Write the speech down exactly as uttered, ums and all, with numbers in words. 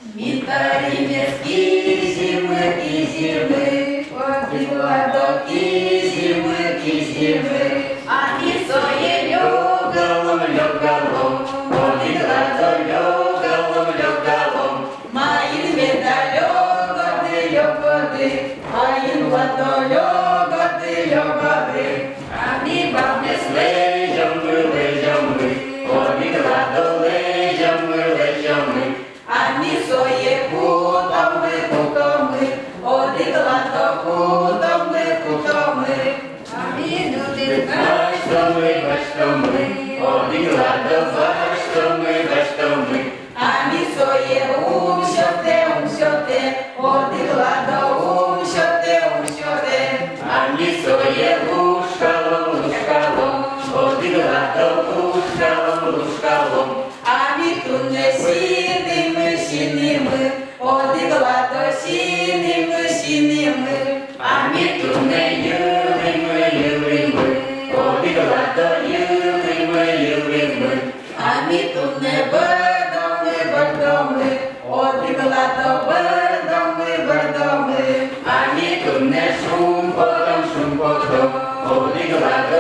Ми таӵе мес кизимы, кизимы, одӥг ладо кизимы, кизимы. А ми сое лёгалом, лёгалом, одӥг ладо лёгалом, лёгалом. Маин меда лёгоды, лёгоды, маин ладо лёгоды, лёгоды. А ми бамес лэзёмы, лэзёмы, одӥг ладо лэзёмы, лэзёмы. А ми сое кутомы, кутомы, одӥг ладо кутомы, кутомы. А ми нуны басьтомы, басьтомы, одӥг ладо басьтомы, басьтомы. А ми сое ум сётэ, ум сётэ, одӥг ладо ум сётэ, ум сётэ. А ми сое лушкалом, лушкалом, одӥг ладо лушкалом, лушкалом. А ми туннэ синимы, синимы, одӥг ладо синимы, синимы. А ми туннэ йылӥмы, йылӥмы, одӥг ладо йылӥмы, йылӥмы. А ми туннэ бӧрдомы, бӧрдомы, одӥг ладо бӧрдомы, бӧрдомы. А ми туннэ шумпотом, шумпотом, одӥг ладо